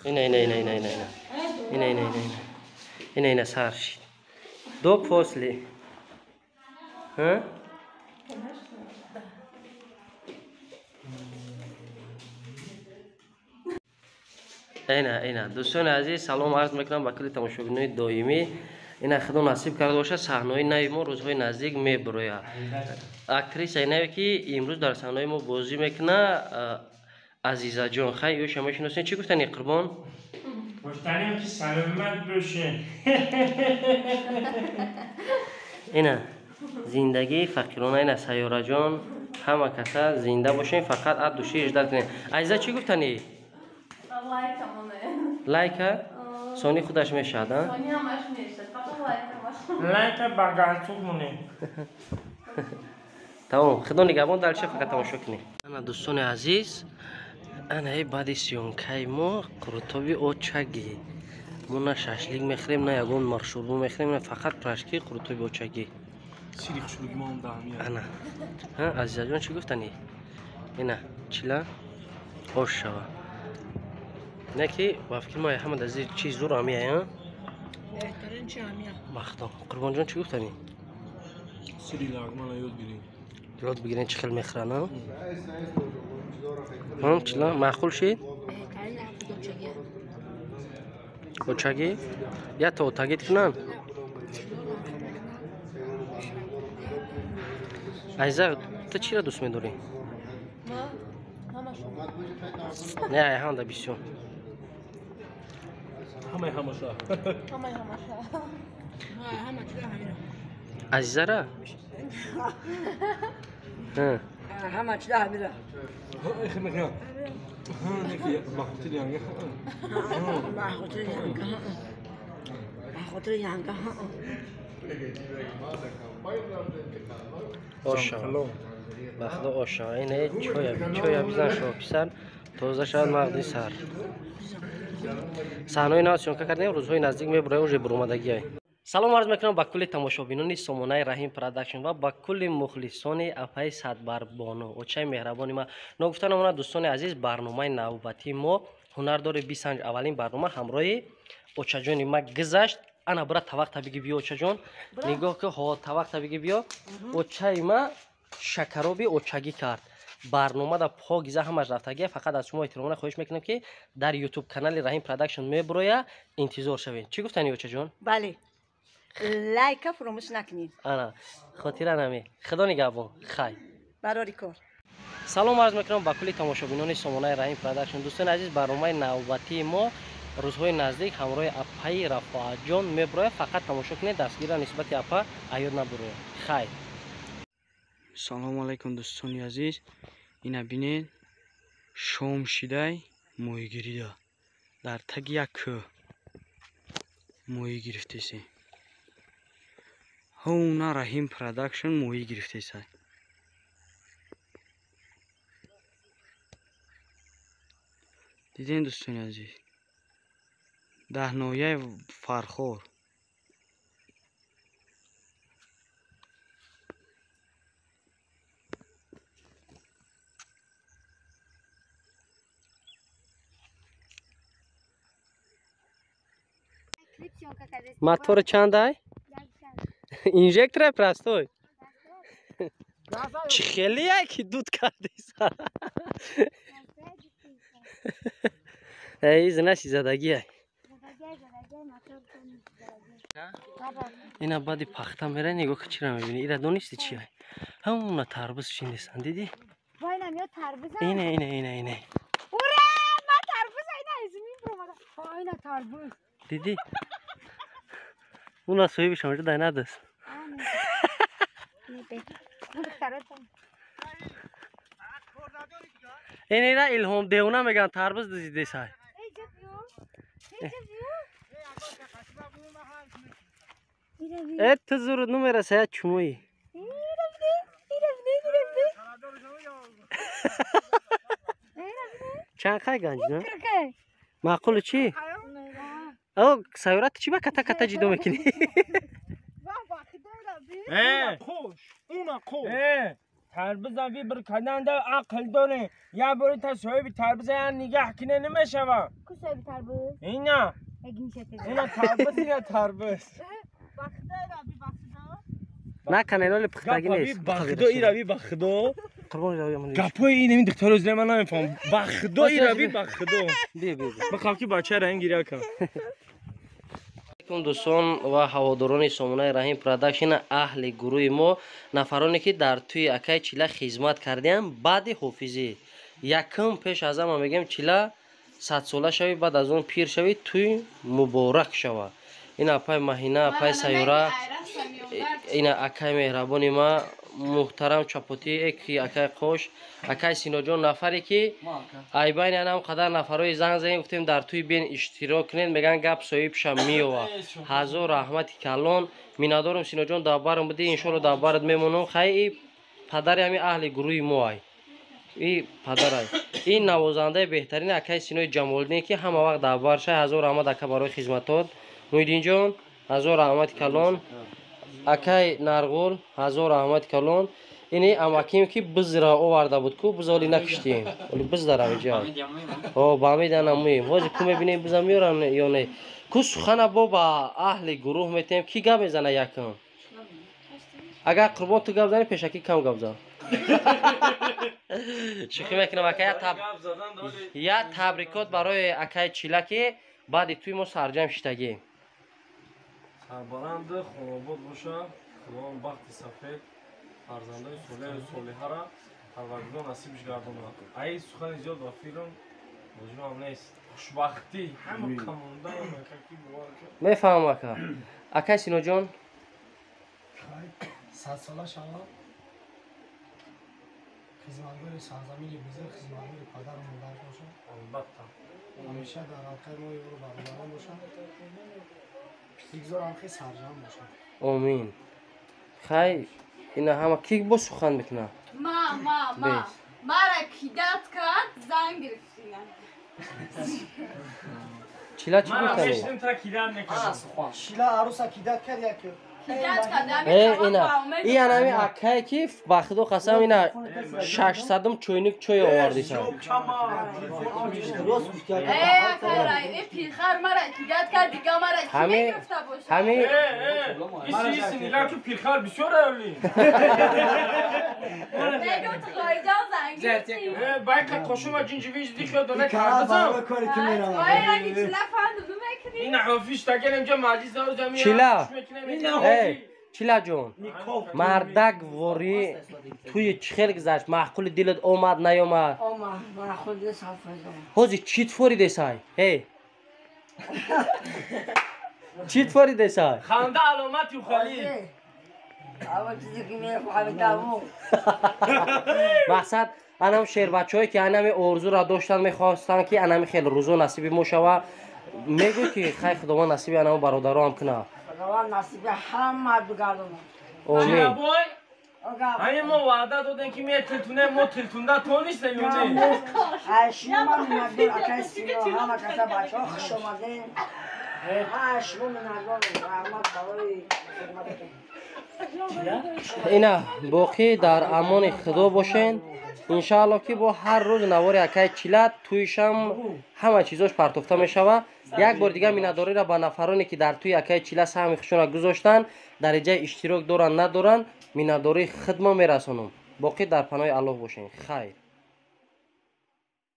Ина ина ина ина ина ина. Ина ина ина ина. Ина ина сар шид. До после. Ҳа? Ина ина дӯстони азиз, салом арз мекунам ба кулли тамошобинони доимӣ. Ина худо насиб карда бошад, саҳнаҳои нави мо рӯзҳои наздик мебирояд. Актрисаи наве ки имрӯз дар саҳнаҳои мо бозӣ мекунад, Азизаҷон. Хай, ё шумо мешиносед? Чӣ гуфтани, Қурбон? Гуфтанем ки саломат бошед. Ина зиндагии фақирона, ина Сайёраҷон, ҳама каса зинда бошем, фақат ад души ждать кунем. Азиза, чӣ гуфтани? Лайка сони худаш мешавад, а? Лайка ба галстук монем. Тамом, худо нигаҳбон, далча фақат тамошо кунем. Ана дӯстони азиз, ана и баъди съёмкаи мо қурутоби очагӣ. Мо на шашлик мехӯрем, на ягон маршурбо мехӯрем, на фақат пирожки қурутоби очагӣ. Ана Азизаҷон, чӣ гуфтанӣ? Ина чила ош шава. Не ки ба фикри мо ҳама дар зир чи зур амия, беҳтарин чи амия. Бахто. Қурбонҷон, чӣ гуфтанӣ? Сири лагмана ёд гирем. Ёд бигирем, чӣ хел мехӯранд, а? Чила маъқул шид? Очагӣ? Як то отагид кунанд? Азиза, ту чиро дӯст медорӣ? Не, ҳамада бисёр. Ҳамаи ҳамаша. Ҳамаи ҳамаша. Азизара? Ҳама чиза ҳамира. Ба хотири янга. Ба хотири янга. Ба хотири янга. Оша. Ба худо оша. Ина чоя, чоя бизан шо писар, тоза шавад мағзи сар. Саҳнаҳои нав съёмка кардем, рӯзҳои наздик мебурояд, уже буромадагиай. Салом арз мекунам ба кулли тамошобинони сомонаи Раҳим Продакшн ва ба кулли мухлисони апаи Садбарбону, очаи меҳрабони ман. Ногуфта намонад, дӯстони азиз, барномаи навбатии мо ҳунардори бисанҷ, аввалин барнома ҳамроҳи очаҷони ма гузашт. Ана бура тавақта биги биё, очаҷон. Нигоҳ ки, ҳо, тавақта биги биё. Очаи ма шакароби очагӣ кард. Барномада покиза ҳамаш рафтагия. Фақат аз шумо эҳтиромона хоҳиш мекунем ки дар ютуб канали Раҳим Продакшн мебуроя, интизор шавед. Чӣ гуфтани, очаҷон? Бале, лайка фуромӯш накунед. Ана хотира наме. Худо нигаҳбон, хай, барори кор. Салом арз мекунам ба кулли тамошобинони сомонаи Раҳим Продакшн. Дӯстони азиз, барномаи навбатии мо рӯзҳои наздик ҳамроҳи апаи Рафоатҷон мебурояд. Фақат тамошо кунед, дастгирра нисбати апа аёд набурояд. Хайр. Салому алайкум, дӯстони азиз. Ина бинед, шом шидай, моҳигирида дар таги як кӯҳ моҳӣ гирифтеси. Ҳуна Раҳим Продакшн моҳӣ гирифтеса. Дидем, дӯстони азиз, дар ноҳияи Фархор. Мотор чандай? Инжектора простой. Чӣ хеле ки дуд кардеса. Эй, знаси задагия. Ина баъди пахта мера, нигоҳ ки чира мебини. Ира донисти чи? Ҳамуна тарбуз шиндесан, дидӣ? Ина ина ина ина. Ура! Ма тарбуз ина измин промада. Ина тарбуз. Дидӣ? Уна соҳибиш ҳамаҷо дай надост. Ин ира Илҳом девона меган, тарбуз дизидесай. Э, ту зуруд намераса, я чумои. Чанд қай ганҷ, на? Маъқулу чӣ? О, Сайёра, ту чӣ ба ката ката ҷидо мекунӣ? Э, Тарбуза вибр кардан да ақл доре. Я бори та соҳиби тарбуза я нигаҳ кине намешава. Ку соҳиби тарбуз? Ина. Ина тарбуз, ина тарбуз. Накане лоли пухтагӣ нест. Ба худо ирави ба худо. Қурбон ирави. Гапои ин ин духтаро зира ман намефаҳмам. Ба худо ирави ба худо. Би би. Ба хавки бача ранг гиря кан. Алейкум дӯстон ва ҳаводорони сомонаи Раҳим Продакшн, аҳли гурӯҳи мо, нафароне ки дар тӯи акаи Чила хизмат кардиам баъди ҳофизӣ. Якум пеш аз ҳама мегӯем Чила садсола шавӣ, баъд аз он пир шавӣ, тӯй муборак шава. Ин апай Маҳина, апай Сайёра, ина акаи меҳрабони ма муҳтарам Чапотӣ, ки акаи Қош, акаи Синоҷон, нафаре ки айбайни анам қадар нафарҳои занг задем, гуфтем дар тӯи бен иштирок кунед, мегӯянд гап соҳибша меова. Ҳазор раҳмати калон. Миннатдорум Синоҷон, дар барам будӣ, иншоалло дар барат мемонам. Хай и падари ҳами аҳли гурӯҳи мо ай. И падарай. Ин навозандаи беҳтарини акаи Синои Ҷамолиддин, ки ҳама вақт дар бар шай. Ҳазор раҳмат ака барои хизматот. Муҳиддинҷон, ҳазор раҳмати калон. Акай Нарғул, ҳазор раҳмати калон. Ини амаким ки бизра оварда буд ку, биза оли накиштем. Оли биз дарам иҷа. О, ба амида намуем. Ҳозир ку мебинем биза меорам ё не. Ку сухана бо ба аҳли гурӯҳ метем, ки гап мезана якум. Агар Қурбон ту гап зани, пешакӣ кам гап зан. Шӯхӣ мекунам ака, я табрикот барои акаи Чила ки баъди тӯи мо сарҷам шиштагӣ. Сарбаланд хонобод боша, Худованд бахти сафед, фарзандои солеҳу солиҳара Парвардигор насибиш гардонад. Ай сухани зиёд ба филм лозимам нест. Хушбахтӣ ҳама камонда каки бовар. Мефаҳмам ака. Акай Синоҷон, садсола шавад, хизматгори сарзамини бузург, хизматгори падару модар бошад. Албатта. Ҳамеша дар ҳалқаи мо ёру бародарон бошад. Бигзорам ки сарҷам бошад. Омин. Хай ина ҳама ки бо сухан мекунад? Ма, ма, ма. Мара кидат кард, занг гирифтина. Чила чӣ Ман гуфтани? мешинам та кидат мекардам. Чила аруса кидат кард як. Кидат кард, Э, ами ина. қавом И анами акае ки ба худо қасам ина 600-ум чойник чой овардисан. Рост гуфти ака. Э, акай рай, э пирхар мара кидат кард, дига мара ки мегирифта бошад. Ҳами Иси иси нигар ки пирхар бисёр авли. Мегум ту ғоиҷон занг гирифтӣ. Байка қошума ҷинҷивинҷ дихё дона Кара карбузам. барои кори ту меравад. Ой, ранги чила фанду бимекунӣ? Ина ҳофиз тагелем ҷа маҷлис дору ҷа Чила. мекунем. Э, Чилаҷон, мардак ворӣ тӯи чӣ хел гузашт? Маъқули дилат омад, наёмад? Омад, маъқул дил саф омад. Ҳозир чӣ тфоридесай? Эй. Чӣ тфоридесай? Ханда аломати ухали. Аввал чизе ки мефаҳмидам. Мақсад анам шербачаҳое ки анами орзуро доштанд, мехостанд ки анами хел рӯзо насиби мо шава. Мегӯй ки хай Худованд насиби анам бародароам кунад. Худованд насиби ҳама бигардонад. Омин. Чилабой, ҳамин мо ваъда додем ки ме тилтуне, мо тилтунда тонистем ё не? Ай шумо миннатдор, акай Сино, ҳама каса бачаҳо хуш омадем. Ай шумо миннатдор, раҳмат барои хидмататон. Ина боқӣ дар амони Худо бошен. Иншаалло ки бо ҳар рӯз навори акаи Чила тӯишам ҳама чизош партофта мешава. Як бор дигар миннатдориро ба нафароне ки дар тӯи акаи Чила саҳми худшонро гузоштанд, дараҷаи иштирок доранд надоранд, миннатдории худмо мерасонам. Боқӣ дар паноҳи Аллоҳ бошен. Хайр.